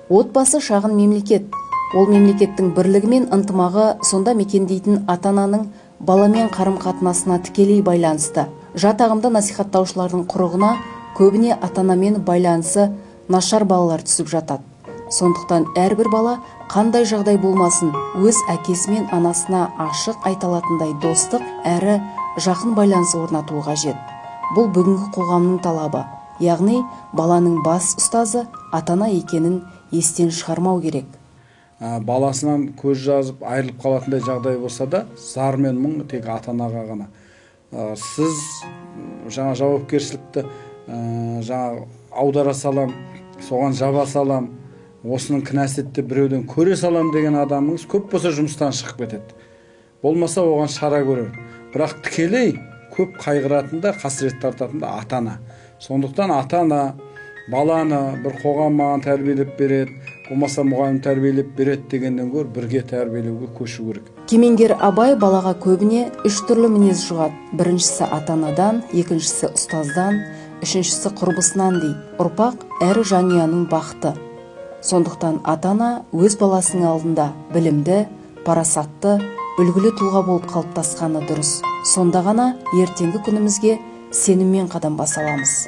Отбасы — шағын мемлекет. Ол мемлекеттің бірлігі мен ынтымағы сонда мекендейтін ата-ананың баламен қарым-қатынасына тікелей байланысты. Жат ағымды насихаттаушылардың құрығына көбіне ата-анамен байланысы нашар балалар түсіп жатады. Сондықтан әрбір бала қандай жағдай болмасын, өз әкесі мен анасына ашық айта алатындай достық әрі жақын байланыс орнатуы қажет. Бұл — бүгінгі қоғамның талабы. Яғни баланың бас ұстазы ата-ана екенін естен шығармау керек. Баласынан көз жазып, айырылып қалатындай жағдай болса да, зар мен мұң тек ата анаға ғана. Сіз жаңа жауапкершілікті жаңа аудара салам, соған жаба салам, осының кінәсі деп біреуден көре салам деген адамыңыз көп болса, жұмыстан шығып кетеді, болмаса оған шара көрер. Бірақ тікелей көп қайғыратын да, қасірет тартатын да ата ана. Сондықтан ата ана баланы бір қоғам маған тәрбиелеп береді, болмаса мұғалім тәрбиелеп береді дегеннен гөрі, бірге тәрбиелеуге көшу керек. Кемеңгер Абай балаға көбіне үш түрлі мінез жұғады: біріншісі — ата анадан, екіншісі — ұстаздан, үшіншісі — құрбысынан дейді. Ұрпақ — әр жанұяның бақыты. Сондықтан ата ана өз баласының алдында білімді, парасатты, үлгілі тұлға болып қалыптасқаны дұрыс. Сонда ғана ертеңгі күнімізге сеніммен қадам баса аламыз.